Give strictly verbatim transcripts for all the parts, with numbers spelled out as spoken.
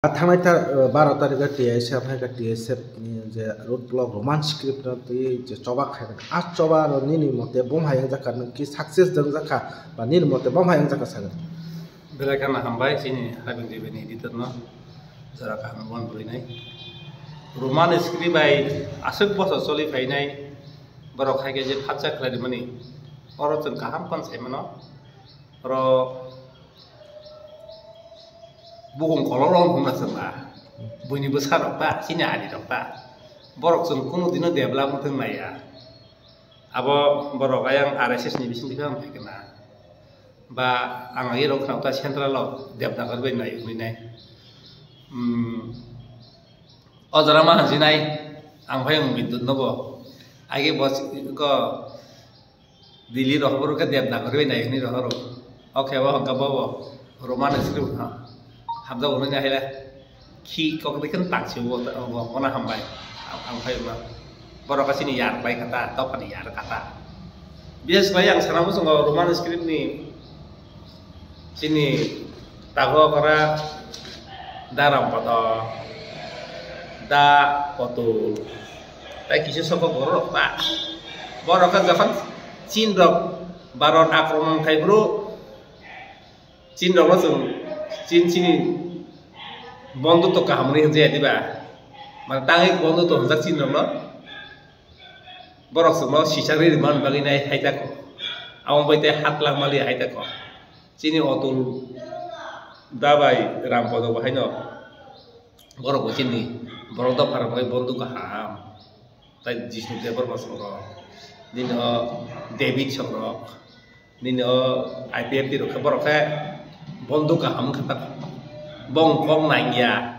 Thangnai tar-, baro tarikh o T S F hai kha, T S F ni je road block Roman script no twi je choba khai kha. A choba no nini mote bom hai wngjakha, nwng ki success de wngjakha ba nini mote bom hai wngjakha sagan? Belai kheno hambai chini Habing T V ni editor no, jora kaham bon bwrwi nai. Roman script bai aswk bosor choli phainai borok hai khe je phatsa khlai rimani, oro chwng kaham pan sai mano. Oro bukhung kolok rok wngkha chwng ba, buini bwsa rok ta, chini ari rok ta, borok chwng kunu dino develop wngthang naiya. Abo borok ayang R S S ni bising twi phano phaikha na. Ba ang agi rok khna ta central o Devnagar bai nai hwnwi nai. Hmm. O jora ma hansinai ang phai ang Bidut nobo. Agi bo ko Delhi rohor khe Devnagar bai nai hwnwi rohor. O khe bo hwnkha bo bo Roman script ha. Hamjak hwnwi nai hile. Khi kok dikhen tang si bo bo bona hambai. Ang phai ma. Borok chini yar bai kata, tokani yar kata. Bias bai ang sana muchungo Roman script ni Chini tago kora da Rampodo, da Potul, tai kisa soko borok rok ta. Borok khe jokhon Chin rok Bharat akromon khai bru, Chin rok no chwng Chin chini bondhutto kaham hwnwi hwnjaya diba? Mane tangwi bondhutto hwnjak Chin rok no. Borok chwngno sisa ri rwmani bagwi nai hai tako. Abo bai tei hat lang mali hai tako. Chini Otul da bai Rampodo bo haino. Borok bo chini borok dopha rok bai bondhuk kaham. Tai Jisnu Debbarma songrok. Nini o David songrok. Nini o I P F T rok khe borok khe bondhuk kaham wngkha ta. Bong kok nangya.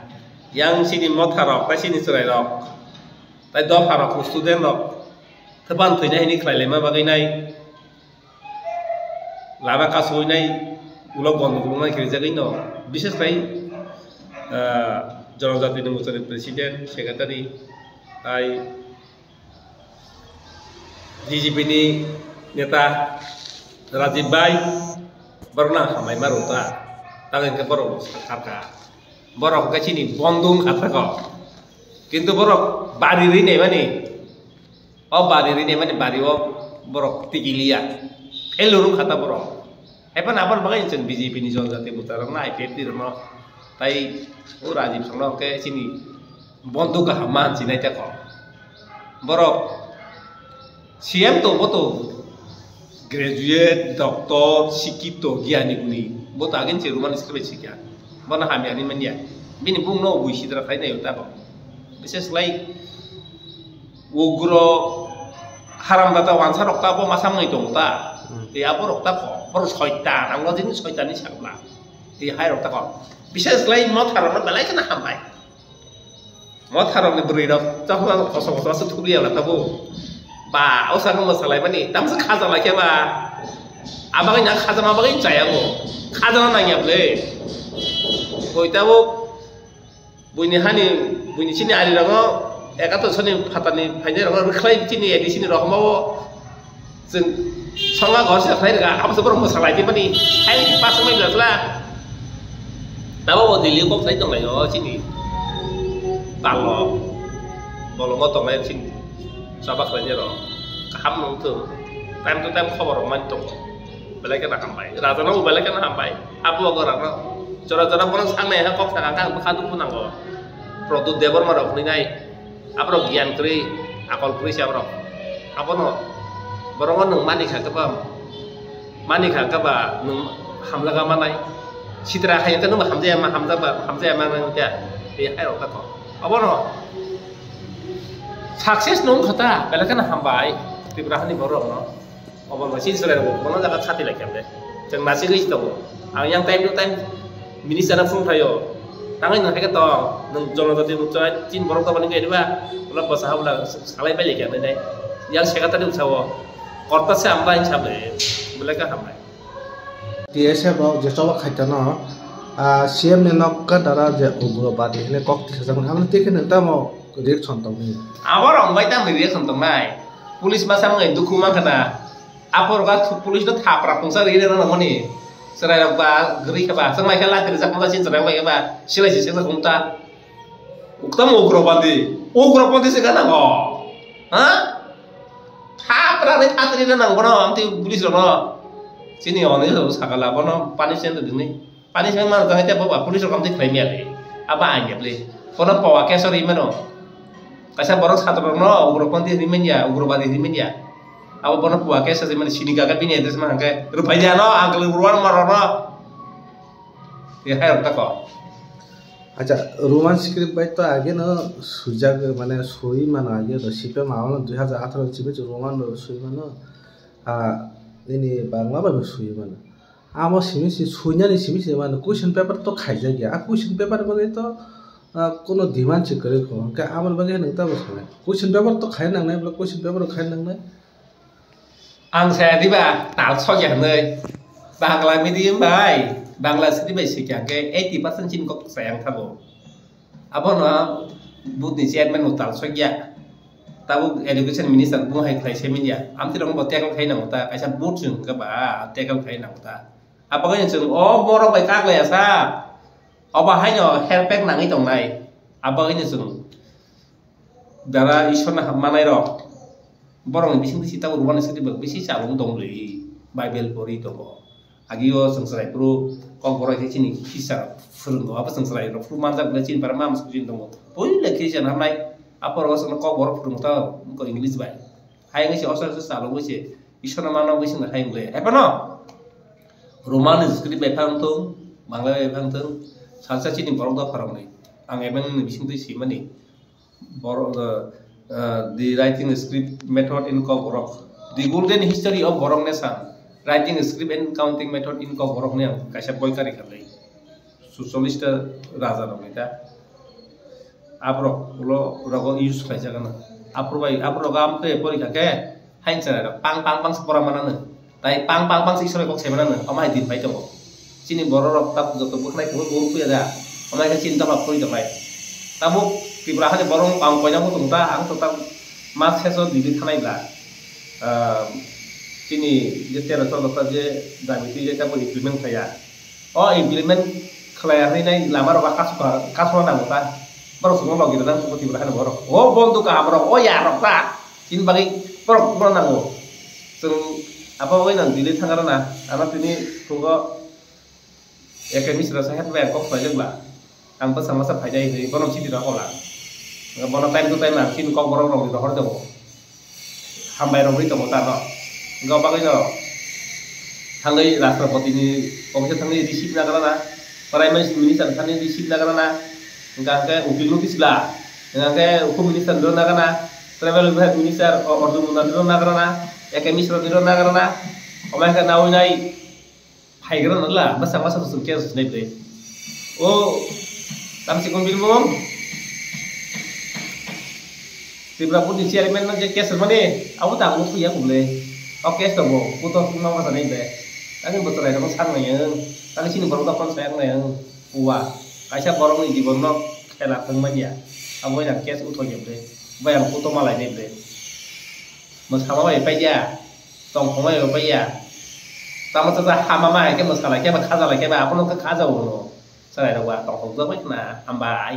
Yang chini motha rok, tai chini chwrai rok, tai dopha rok, student rok, thwpan thwina hini khlai laima bagwi nai. Lama kasui nai, ulo bondhuk nai khe rijagwi no. Bishes khai, ah, Jonojati ni Morcha ni president, secretary, tai G G P ni neta Rajib bai, borok no hambai ma rwta, tang hwnkhe borok bo sakha kha, borok hwnkhe chini bondhuk wngkha thakgo, kintu borok bari rwi naimani, o bari rwi naimani bari o borok tigiliya, failure wngkha ta borok. Haiphano aboni bagwi chwng B J P ni Jonojati Morcha rokno, I P F T rokno tai o Rajib Sangma hwnkhe chini bondhuk kaham ma hinwi sinai tako. Borok C M to bo to graduate, doctor, sikito, giyani guni. Bo to agin se Roman script bai sikya. Bono hamya hinwi manya. Bini bung no bui sidra khai nai tako. Bises lai Ugro haram bata wansa rok ta bo masa mwnwi tongo ta. Hmm. Tei abo rok ta ko, borok soitan, ang no jini soitan ni sakla. Tei hai rok ta ko. Bises lai motha rok no belai kheno hambai. Motha rok ni bwrwi rok chokma koso koso aswk thubli ya ta bo. Ba, o sakno mwsa lai mani, tamsa khaja lai khe ba. Abagwi na khaja ma bagwi chaya bo. Khaja na nang ya ble. Koi ta bo. Buini hani, buini chini ari rogo, ekato soni phatani phainai rogo, rwkhlai chini A D C ni rohorma o, chwng songa gor se khlai rwkha, abo se borok mwsalai di mani, hai pasang mai bwsla. Tabo bo Delhi kok sai tonglai o chini, talo, bolongo tonglai chini, chaba khlainai rok, kaham nung thung, time to time khobor rok mani tongo. Belai kheno hambai. Raja no belai kheno hambai. Abo bo rang no. Jora jora bono sangnai ha kok sakha kha bwkha dukhu nango. Pradyut Debbarma rok hwnwi nai. Aborok giyan kwrwi, akol kwrwi se aborok. Abono borok no nwng mani kha khe ba, mani kha khe ba nwng hamjaga manai. Sitra hai khe nwng hamjaya ma hamjaba, hamjaya ma nang kya. Tei hai rok kha to. Abono success nung kha ta, belai kheno hambai. Tripura hani borok no. Obo no chini chwrai rok bono jaga sati lai khe de. Chwng nasigwi tongo. Ang yang time to time minister no phone khaio. Tangwi nang khe tong, nwng Jonojati Morcha chini borok tongmani khe diba? Ulo bwsa ha bwla salai bai lai khe nai. Yang secretary bwsa o. Korta se ang bai sabai. Belai khe hambai. T S F rok je choba khaitano, ah, C M ni nok ka dara je ugrobadi hwnwi kok tisajak mani. Hamni tei khe nwng tamo reaction tongni? Abo rok bai tamo reaction tongnai. Police masa wngwi dukhu mankha na. Aphuru kha thu-, police no thapra phungsa rwi rwna nangmani. Chwrairok ba gri khe ba, chwng lai khe lati rijak masa sin chwrai bai khe ba, silai se sengsa khum ta. Uktam ugrobandi, ugrobandi se gana go. Ha? Thapra re thatri re nang bono, amti police rok no. Chini oni sakala bono punishment dini. Punishment man jang te ba police rok amti khlai miya le. Aba ang le. Bono pawa case ri mano. Kaisa borok satro no ugrobandi ri manya, ugrobandi ri manya. Abo bono pawa case ri mani sini gaga bini address ma hangke. Rupai dia no, uncle ruan maro no. Ye hai rok ta ko. Acha, Roman script bai to age no sujak, mane soi mano age no, C P M amolo dui hajar atharo ni simi Roman bai soi mano. Ah, ini Bangla bai soi mano. Amo simi si soinani simi si mano question paper to khaijak ya. A question paper bagwi to, ah, kono demand se kwrwi kho. Hwnkhe amoni bagwi nwng tamo sanai. Question paper to khai nangnai, bwle question paper khai nangnai. Ang saya diba, tal sokya hwnwi. Bangla medium bai, Bangla script bai sikya hwnkhe eighty percent chini kok sayang thago. Abono booth ni chairman bo tal sokya. Tabuk education minister bo hai khlai se media. Amtwi rok bo tackle khai nango ta, kaisa booth chwng khe ba tackle khai nango ta. Abagwi chwng o borok bai kak laya sa. Obo haino help pack nangwi tongnai. Abagwi chwng dara Ishwarno manai rok. Borokni bisingtwi si tabuk Roman script bai bisi chalung tong rwi, Bible pori tongo. Agio chwng chwrai phuru kokborok khe chini khisa phwrwngo, abo chwng chwrai rok phuru manjak ble chini para mam sujin tongo. Puila Christian hamnai, aphuru chwngno kokborok phwrwngo ta wngkha English bai. Hai wngwi se osor osor chalogwi se Ishwarno manogwi se hai wngwi. Hai phano Roman script bai phang thung, Bangla bai phang thung, salsa chini borok dopha rokni. Ang ebeng ni bisingtwi simani. Borok, uh, uh, the writing script method in Kokborok. The Golden History of Borok Nation, Writing Script and Counting Method in Kokborok ni ang kaisa boi kari kha le. Sucholista raja rok ni ta. Aborok ulo rogo use khlai jagana. Aphuru bai, aphuru rogo am te pori kha khe, Hai chwrai rok pang pang pang se pora mananw. Tai pang pang pang se Isor bai kok sai mananw. Omo hai din pai tongo. Chini borok rok tabuk joto bwkhnai phuru bo phuru ya da. Omo hai khe chini dophar phuri tongnai. Tabuk Tripura hani borok ang koina bo tong ta, ang to tabuk mas seso didi thanai bla. Ah, chini je tero chouda ta je dabi twi je tabuk implement khlaiya. O implement khlaiya hwnwi nai lama rok kasukha, kasukna nango ta. Borok chwngno logi rwna nang Tripura hani borok. O bondhu kaham rok, o ya rok ta. Chini bagwi borok no nango. Chwng abo bai nang delay thang rwna. Ano tini phungo A K Misra sa head bai ang kok khlai jak ba. Ang bwsa masa phainai hinwi bono chini rok ola. Bono time to time ang chini kok borok rok ni rohor jago. Hambai rogwi tongo ta no. Hwnkhe o bagwi no thangwi Rashtrapati ni office thangwi receive nagra na, Prime Minister thangwi receive nagra na, hwnkha hwnkhe Ukil no tisla, hwnkha hwnkhe Home Minister ni rw nagra na, Tribal Welfare Minister o Arjun Munda ni rw nagra na, A K Misra ni rw nagra na, omo hwnkhe nawi nai. Phaigra no la, bwsa masa bwswk khe sinai bre. O, tamsi kon bilmung. Tripura Board ni chairman no je case mani, abo ta abo thuya kule. O case to bo, bo to ma masa nai bre. Ani bo to rai no sang nai ang. Ani sini borok to kon sayang nai ang. Uwa, kaisa borok ni jibon no khela thang manya. Abo yang case utho je bre. Bayang kuto malai nai bre. Mwsama bai paiya, tongthokma bai paiya. Tamo chacha hama ma hai khe mwsalai khe ba khajalai khe ba abono khe khajago hwno. Chwrairok ba tongthokjak bai khna, hambai.